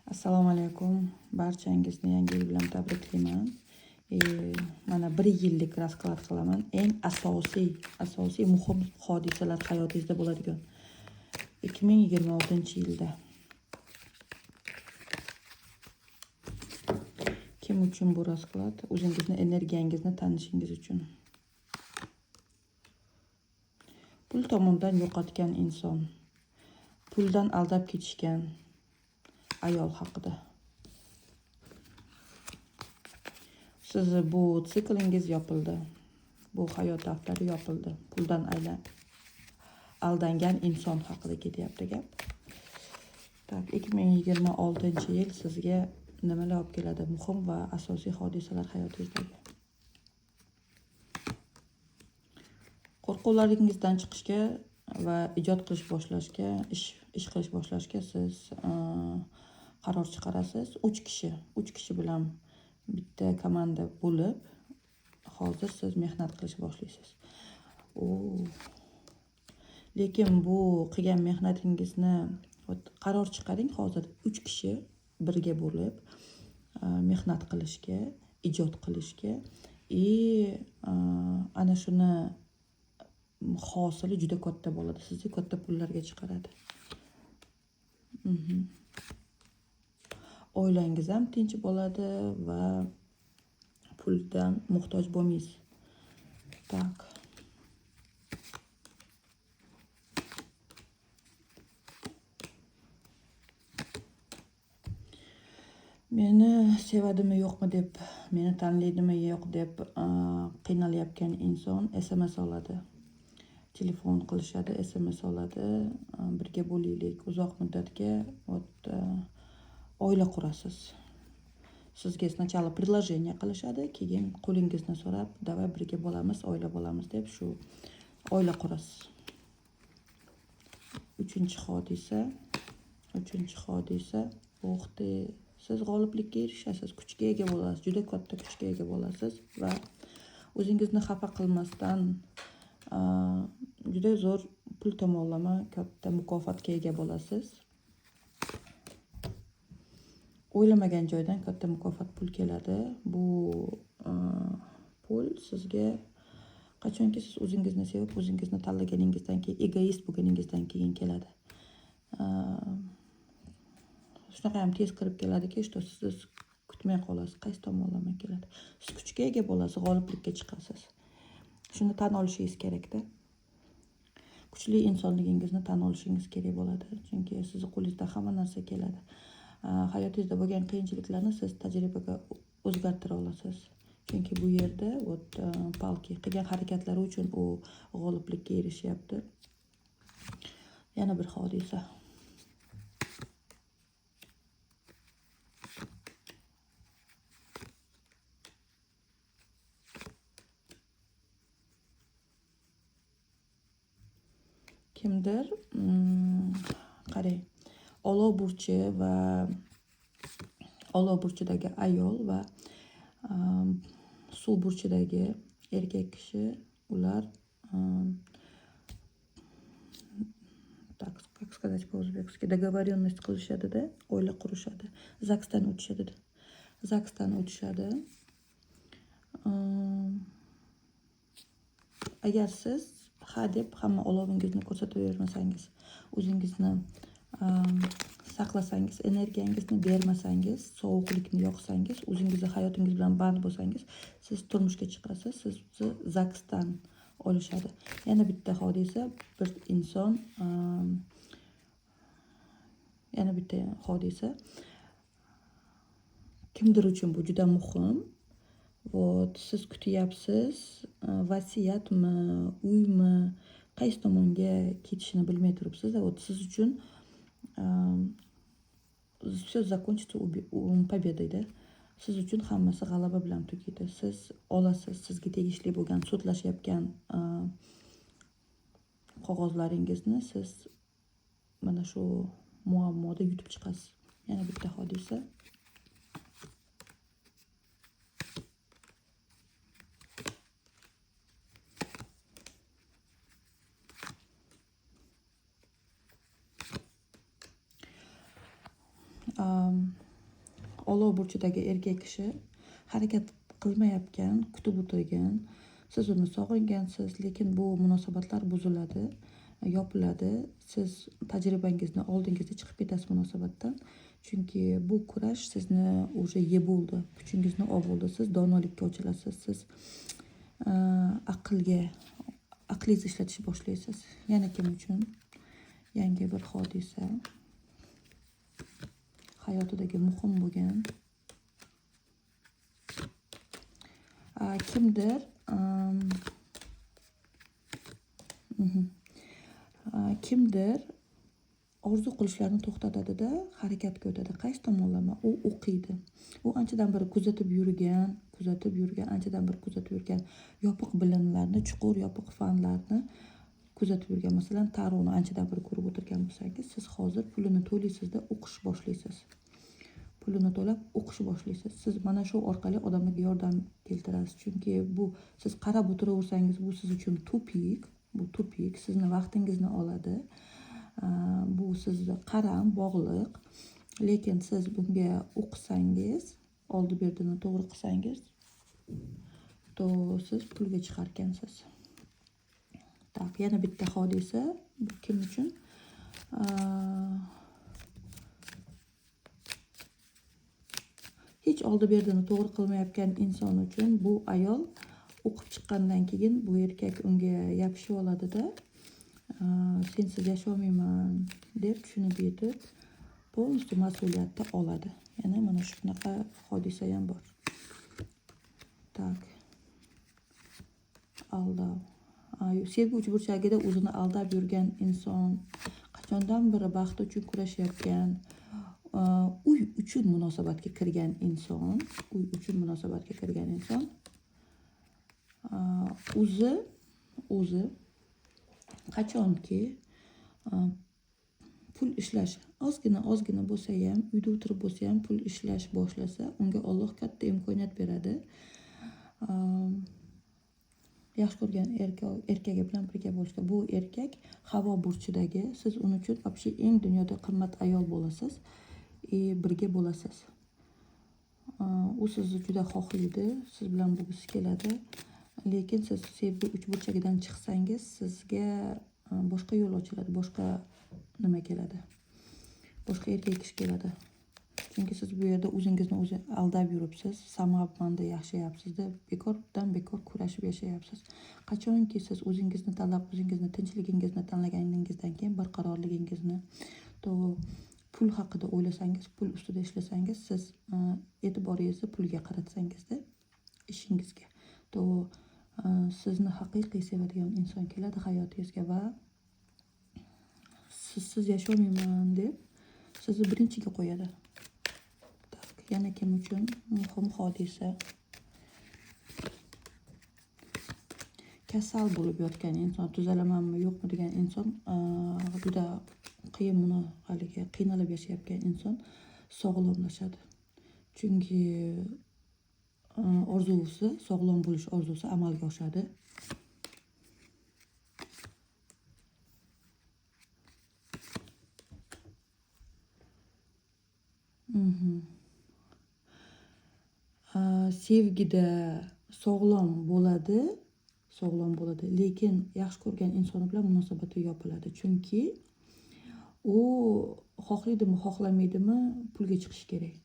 Assalomu alaykum. Barchangizni yangi yil bilan tabriklayman. Mana bir yillik rasklad qilaman. Eng asosiy muhim hodisalar hayotingizda bo'ladigan 2026-yilda. Kim uchun bu rasklad? O'zingizni energiyangizni tanishingiz uchun. Pul tomondan yo'qotgan inson, puldan aldab ketishgan ayol haqida. Sizni bu siklingiz yopildi. Bu hayot daftari yopildi. Puldan aldangan inson haqida ketyapti gap. Tak, 2026-yil sizga nimalar olib keladi? Muhim va asosiy hodisalar hayotingizdagi. Qo'rquvlaringizdan chiqishga va ijod qilish boshlashga, ish qilish boshlashga siz qaror chiqarasiz. 3 kishi bilan bitta komanda bo'lib, hozir siz mehnat qilish boshlaysiz. Lekin bu qilgan mehnatingizni qaror chiqaring hozir 3 kishi birga bo'lib mehnat qilishga, ijod qilishga ana shuni hosili juda katta bo'ladi. Sizni katta pullarga chiqaradi. Oilangiz ham tinch bo'ladi va puldan muhtoj bo'lmaysiz. Tak. Meni sevadimi yo'qmi deb, meni tanlaydimi yo'q deb qiynalayotgan inson SMS oladi. Telefon qilishadi, SMS oladi. Birga bo'laylik, uzoq muddatga oila qurasiz. Sizga сначала предложение qilishadi, keyin qo'lingizni so'rab, давай birga bo'lamiz, oila bo'lamiz deb shu oila qurasiz. Uchinchi hodisa, o'xti, siz g'oliblikka erishasiz, kuchga ega bo'lasiz, juda katta kuchga ega bo'lasiz va o'zingizni xafa qilmasdan juda zo'r pul tomonlama katta mukofotga ega bo'lasiz. O'ylamagan joydan katta mukofot pul keladi. Bu pul sizga qachonki siz o'zingizni sevib, o'zingizni tanlaganingizdan keyin, egoist bo'lganingizdan keyin keladi. Shunaqa ham tez kirib keladiki, что siz kutmay qolasiz, qaysi tomonlama keladi. Siz kuchga ega bo'lasiz, g'oliblikka chiqasiz. Shuni tan olishingiz kerakda. Kuchli insonligingizni tan olishingiz kerak bo'ladi. Chunki sizni qo'lingizda hamma narsa keladi. Hayotingizda bo'lgan qiyinchiliklarni siz tajribaga o'zgartira olasiz. Chunki bu yerda palki qilgan harakatlari uchun u g'oliblikka erishyapti. Yana bir hodisa. Kimdir, qarang, olov burchi va olov burchidagi ayol va suv burchidagi erkak kishi, ular так, как сказать по-узбекски, договоренность qilishadi-da, oila qurishadi, ZAGSdan o'tishadi. ZAGSdan o'tishadi. Agar siz ha deb hamma olovingizni ko'rsatavermasangiz, o'zingizni saqlasangiz, energiyangizni bermasangiz, sovuqlikni yoqsangiz, o'zingizni hayotingiz bilan band bo'lsangiz, siz turmushga chiqasiz, sizni ZAGSdan olishadi. Yana bitta hodisa, bir inson, yana bitta hodisa. Kimdir uchun bu juda muhim. Siz kutyapsiz, vasiyatmi, uymi, qaysi tomonga ketishini bilmay turibsiz. Siz uchun все закончится победой, да? Siz uchun hammasi g'alaba bilan tugaydi. Siz olasiz, sizga tegishli bo'lgan sudlashayotgan qog'ozlaringizni siz mana shu muammoda yutib chiqasiz. Yana bitta hodisa. Olov burchidagi erkak kishi harakat qilmayotgan, kutib o'tirgan, siz uni sog'ingansiz, lekin bu munosabatlar buziladi, yopiladi. Siz tajribangizni oldingizda chiqib ketasiz munosabatdan. Chunki bu kurash sizni уже yeb bo'ldi, kuchingizni olib bo'ldi. Siz donolikka ochilasiz, siz aqlingizni ishlatishni boshlaysiz. Yana kim uchun yangi bir hodisa, hayotidagi muhim bo'lgan kimdir kimdir orzu qilishlarini to'xtatadida harakatga o'tadi. Qaysi tomonlama? U o'qiydi. U anchadan beri kuzatib yurgan, yopiq bilimlarni, chuqur yopiq fanlarni kuzatib yurgan. Masalan, taroni anchadan beri ko'rib o'tirgan bo'lsangiz, siz hozir pulini to'laysizda o'qish boshlaysiz. Pulini to'lab o'qish boshlaysiz. Siz mana shu orqali odamlarga yordam keltirasiz. Chunki bu siz qarab o'tiraversangiz, bu siz uchun tupik, bu tupik, sizni vaqtingizni oladi. Bu sizni qaram, bog'liq. Lekin siz bunga o'qisangiz, oldi berdini to'g'ri qilsangiz, to siz pulga chiqarkansiz. Tak, yana bitta hodisa, bu kim uchun? Hech oldi berdini to'g'ri qilmayotgan inson uchun bu ayol o'qib chiqqandan keyin bu erkak unga yopishib oladida, sensiz yasholmayman deb tushunib yetib, полностью mas'uliyatni oladi. Yana mana shunaqa hodisa ham bor. Tak. Aldov. Sevgi uchburchagida o'zini aldab yurgan inson, qachondan beri baxt uchun kurashayotgan, uy uchun munosabatga kirgan inson, o'zi qachonki pul ishlash ozgina bo'lsa ham, uyda o'tirib bo'lsa ham pul ishlash boshlasa, unga Alloh katta imkoniyat beradi. Yaxshi ko'rgan erkagi bilan birga bo'lishga. Bu erkak havo burchidagi, siz uning uchun вообще eng dunyoda qimmat ayol bo'lasiz, birga bo'lasiz. U sizni juda xohlaydi, siz bilan bo'lgisi keladi. Lekin siz sevgi uchburchagidan chiqsangiz, sizga boshqa yo'l ochiladi, boshqa nima keladi? Boshqa erkak kishi keladi. Chunki siz bu yerda o'zingizni o'zi aldab yuribsiz, samoobmanda yashayapsiz-da, bekordan bekor kurashib yashayapsiz. Qachonki siz o'zingizni tanlab, o'zingizni tinchligingizni tanlaganingizdan keyin barqarorligingizni, to pul haqida o'ylasangiz, pul ustida ishlasangiz, siz e'tiboringizni pulga qaratsangizda, ishingizga, to sizni haqiqiy sevadigan inson keladi hayotingizga va sizsiz yasholmayman deb sizni birinchiga qo'yadi. Tak, yana kim uchun muhim hodisa? Kasal bo'lib yotgan inson, tuzalamanmi yo'qmi degan inson, juda qiyin buni haligi qiynalib yashayotgan inson sog'lomlashadi. Chunki orzusi, sog'lom bo'lish orzusi amalga oshadi. Sevgida sog'lom bo'ladi, lekin yaxshi ko'rgan insoni bilan munosabati yopiladi. Chunki u xohlaydimi, xohlamaydimi, pulga chiqish kerak.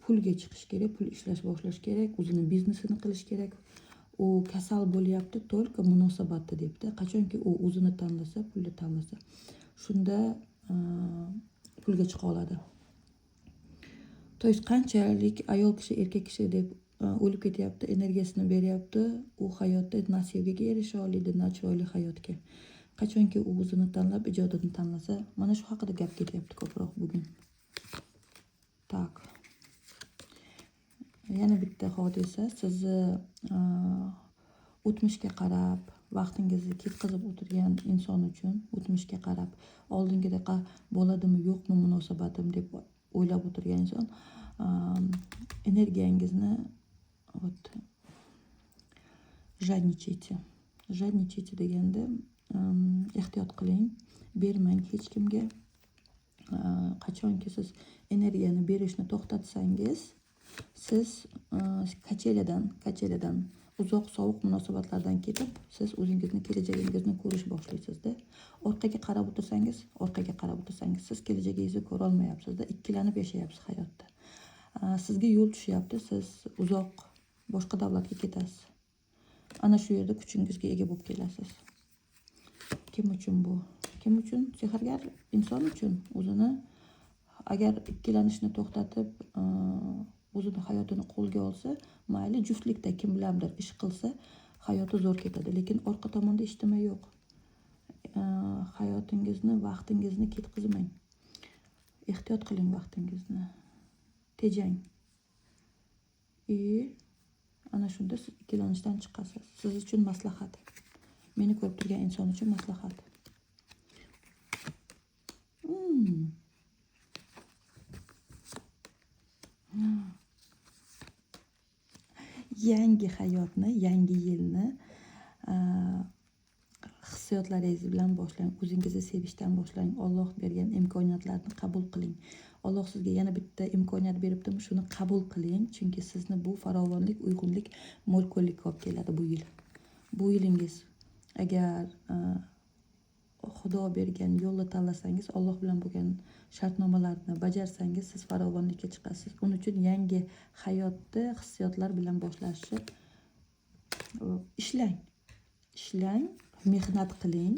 Pulga chiqish kerak, pul ishlash boshlash kerak, o'zini biznesini qilish kerak. U kasal bo'lyapti, только munosabatda debdi. Qachonki u o'zini tanlasa, pulni tanlasa, shunda pulga chiqa oladi. То есть qanchalik ayol kishi, erkak kishi deb o'lib ketyapti, energiyasini beryapti, u hayotda na sevgiga erisha oladi, na chiroyli hayotga. Qachonki u o'zini tanlab, ijodini tanlasa, mana shu haqida gap ketyapti ko'proq bugun. Tak. Yana bitta hodisa, sizni o'tmishga qarab vaqtingizni ketkazib o'tirgan inson uchun, o'tmishga qarab oldingidaqa bo'ladimi, yo'qmi munosabatim deb o'ylab o'tirgan inson, energiyangizni вот жадничайте. Жадничайте deganda ehtiyot qiling, bermang hech kimga. Qachonki siz energiyani berishni to'xtatsangiz, siz качеля dan uzoq sovuq munosabatlardan ketib, siz o'zingizni kelajagingizni ko'rish boshlaysizda. Orqaga qarab o'tirsangiz, siz kelajagingizni ko'rolmayapsizda, ikkilanib yashayapsiz hayotda. Sizga yo'l tushyapti, siz uzoq boshqa davlatga ketasiz. Ana shu yerda kuchingizga ega bo'lib kelasiz. Kim uchun bu? Kim uchun? Sehrgar inson uchun. O'zini agar ikkilanishni to'xtatib, o'zini hayotini qo'lga olsa, mayli, juftlikda kim bilandir ish qilsa, hayoti zo'r ketadi. Lekin orqa tomonda hech nima yo'q. Hayotingizni, vaqtingizni ketkazmang. Ehtiyot qiling vaqtingizni. Tejang. И ana shunda siz ikkilanishdan chiqasiz. Siz uchun maslahat. Meni ko'rib turgan inson uchun maslahat. Yangi hayotni, yangi yilni hissiyotlaringiz bilan boshlang. O'zingizni sevishdan boshlang. Alloh bergan imkoniyatlarni qabul qiling. Alloh sizga yana bitta imkoniyat beribdimi, shuni qabul qiling, chunki sizni bu farovonlik, uyg'unlik, mo'l ko'llikka olib keladi bu yil. Bu yilingiz agar Xudo bergan yo'lni tanlasangiz, Alloh bilan bo'lgan shartnomalarni bajarsangiz, siz farovonlikka chiqasiz. Uning uchun yangi hayotni hissiyotlar bilan boshlashni ishlang. Ishlang, mehnat qiling.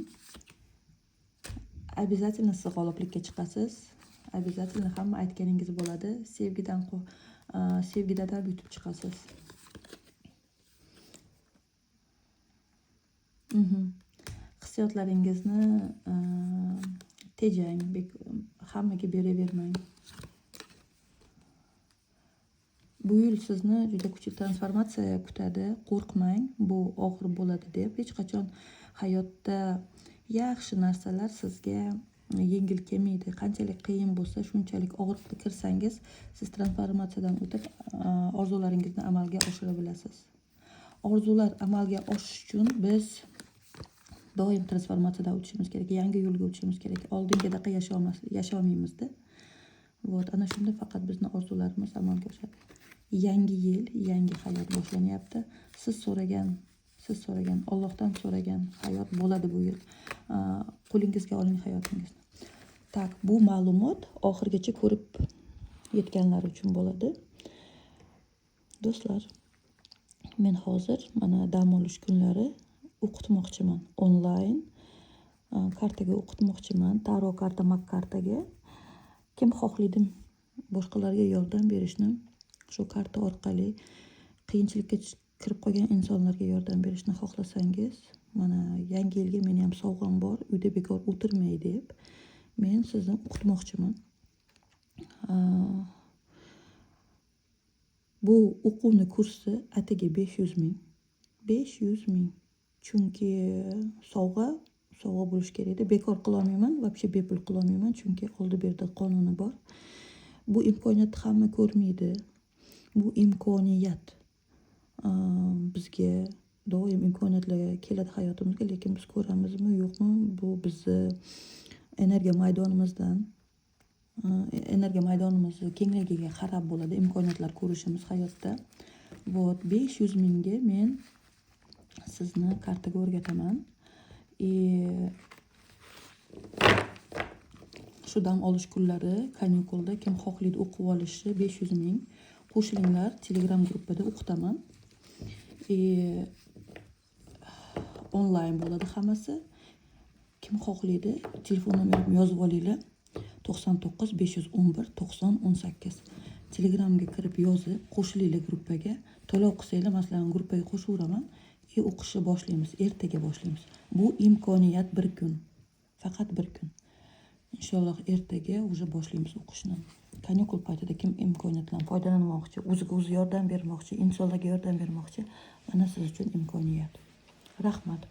Обязательно siz g'oliblikka chiqasiz. Обязательно hamma aytganingiz bo'ladi. Sevgidan ham yutib chiqasiz. Hissiyotlaringizni tejang, hammaga beravermang. Bu yil sizni juda kuchli transformatsiya kutadi. Qo'rqmang, bu og'ir bo'ladi deb. Hech qachon hayotda yaxshi narsalar sizga yengil kelmaydi. Qanchalik qiyin bo'lsa, shunchalik og'riqqa kirsangiz, siz transformatsiyadan o'tib, orzularingizni amalga oshira bilasiz. Orzular amalga oshishi uchun biz doim transformatsiyadan o'tishimiz kerak, yangi yo'lga o'tishimiz kerak. Oldingidaqa yasholmaymizda. Вот, ana shunda faqat bizni orzularimiz amalga oshadi. Yangi yil, yangi hayot boshlanyapti. Siz so'ragan, Allohdan so'ragan hayot bo'ladi bu yil. Qo'lingizga oling hayotingizni. Так, bu ma'lumot oxirigacha ko'rib yetganlar uchun bo'ladi. Do'stlar, men hozir mana dam olish kunlari o'qitmoqchiman onlayn. Kartaga o'qitmoqchiman, taro karta, mak kartaga. Kim xohlaydi boshqalarga yordam berishni, shu karta orqali qiyinchilikka kirib qolgan insonlarga yordam berishni xohlasangiz, mana yangi yilga meni ham sovg'am bor, uyda bekor o'tirmay deb men sizni o'qitmoqchiman. Bu o'quvni kursi atigi 500 ming. 500 ming. Chunki sovg'a bo'lishi kerak edi. Bekor qilolmayman, вообще bepul qilolmayman, chunki oldi berdi qonuni bor. Bu imkoniyatni hamma ko'rmaydi. Bu imkoniyat bizga doim imkoniyatlar keladi hayotimizga, lekin biz ko'ramizmi, yo'qmi, bu bizni energiya maydonimizdan, energiya maydonimizni kengligiga qarab bo'ladi imkoniyatlar ko'rishimiz hayotda. Вот 500 mingga men sizni kartaga o'rgataman. И shu dam olish kunlari, kanikulda kim xohlaydi o'qib olishni, 500 ming. Qo'shilinglar, Telegram gruppada o'qitaman. И onlayn bo'ladi hammasi. Kim xohlaydi, telefon nomerimni yozib olinglar. 99 511 90 18. Telegramga kirib yozib, qo'shilinglar gruppaga. To'lov qilsanglar, masalan, gruppaga qo'shaveraman. И o'qishni boshlaymiz, ertaga boshlaymiz. Bu imkoniyat bir kun. Faqat bir kun. Inshaalloh ertaga уже boshlaymiz o'qishni. Kanikul paytida kim imkoniyatdan foydalanmoqchi, o'ziga o'zi yordam bermoqchi, insonlarga yordam bermoqchi, mana siz uchun imkoniyat. Rahmat.